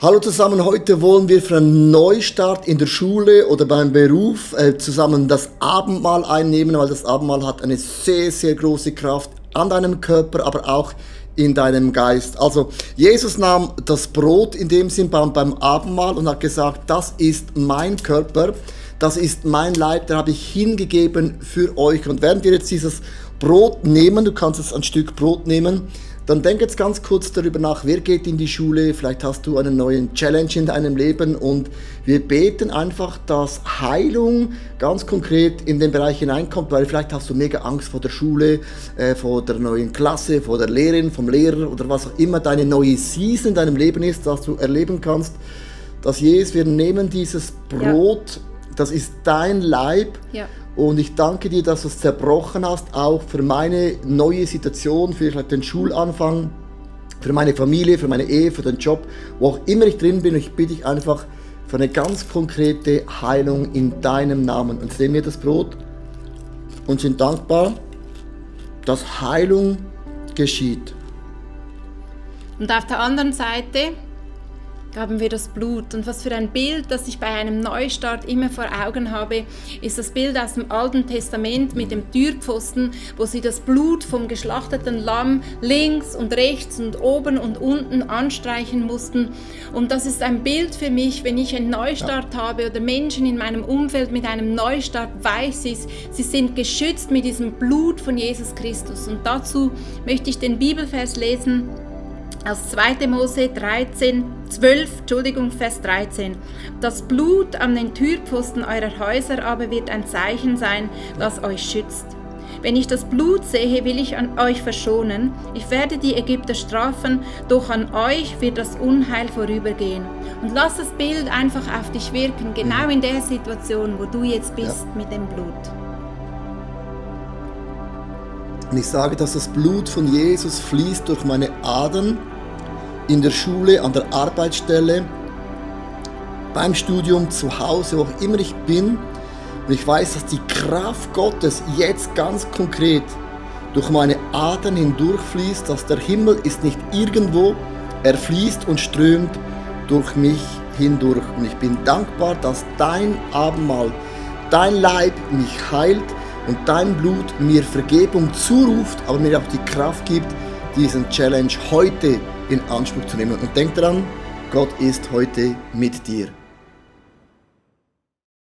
Hallo zusammen, heute wollen wir für einen Neustart in der Schule oder beim Beruf zusammen das Abendmahl einnehmen, weil das Abendmahl hat eine sehr, sehr große Kraft an deinem Körper, aber auch in deinem Geist. Also Jesus nahm das Brot in dem Sinn beim Abendmahl und hat gesagt, das ist mein Körper, das ist mein Leib, den habe ich hingegeben für euch. Und während wir jetzt dieses Brot nehmen, du kannst jetzt ein Stück Brot nehmen, dann denk jetzt ganz kurz darüber nach, wer geht in die Schule, vielleicht hast du einen neuen Challenge in deinem Leben und wir beten einfach, dass Heilung ganz konkret in den Bereich hineinkommt, weil vielleicht hast du mega Angst vor der Schule, vor der neuen Klasse, vor der Lehrerin, vom Lehrer oder was auch immer deine neue Season in deinem Leben ist, dass du erleben kannst, dass Jesus, wir nehmen dieses Brot, das ist dein Leib. Ja. Und ich danke dir, dass du es zerbrochen hast, auch für meine neue Situation, für den Schulanfang, für meine Familie, für meine Ehe, für den Job, wo auch immer ich drin bin. Und ich bitte dich einfach für eine ganz konkrete Heilung in deinem Namen. Und sehen wir das Brot und sind dankbar, dass Heilung geschieht. Und auf der anderen Seite haben wir das Blut. Und was für ein Bild, das ich bei einem Neustart immer vor Augen habe, ist das Bild aus dem Alten Testament mit dem Türpfosten, wo sie das Blut vom geschlachteten Lamm links und rechts und oben und unten anstreichen mussten. Und das ist ein Bild für mich, wenn ich einen Neustart habe oder Menschen in meinem Umfeld mit einem Neustart, weiß ich, sie sind geschützt mit diesem Blut von Jesus Christus. Und dazu möchte ich den Bibelvers lesen, aus 2. Mose 12, Vers 13. Das Blut an den Türpfosten eurer Häuser aber wird ein Zeichen sein, das euch schützt. Wenn ich das Blut sehe, will ich an euch verschonen. Ich werde die Ägypter strafen, doch an euch wird das Unheil vorübergehen. Und lass das Bild einfach auf dich wirken, genau in der Situation, wo du jetzt bist mit dem Blut. Und ich sage, dass das Blut von Jesus fließt durch meine Adern, in der Schule, an der Arbeitsstelle, beim Studium, zu Hause, wo auch immer ich bin. Und ich weiß, dass die Kraft Gottes jetzt ganz konkret durch meine Adern hindurchfließt, dass der Himmel ist nicht irgendwo, er fließt und strömt durch mich hindurch. Und ich bin dankbar, dass dein Abendmahl, dein Leib mich heilt und dein Blut mir Vergebung zuruft, aber mir auch die Kraft gibt, diesen Challenge heute in Anspruch zu nehmen. Und denk daran, Gott ist heute mit dir.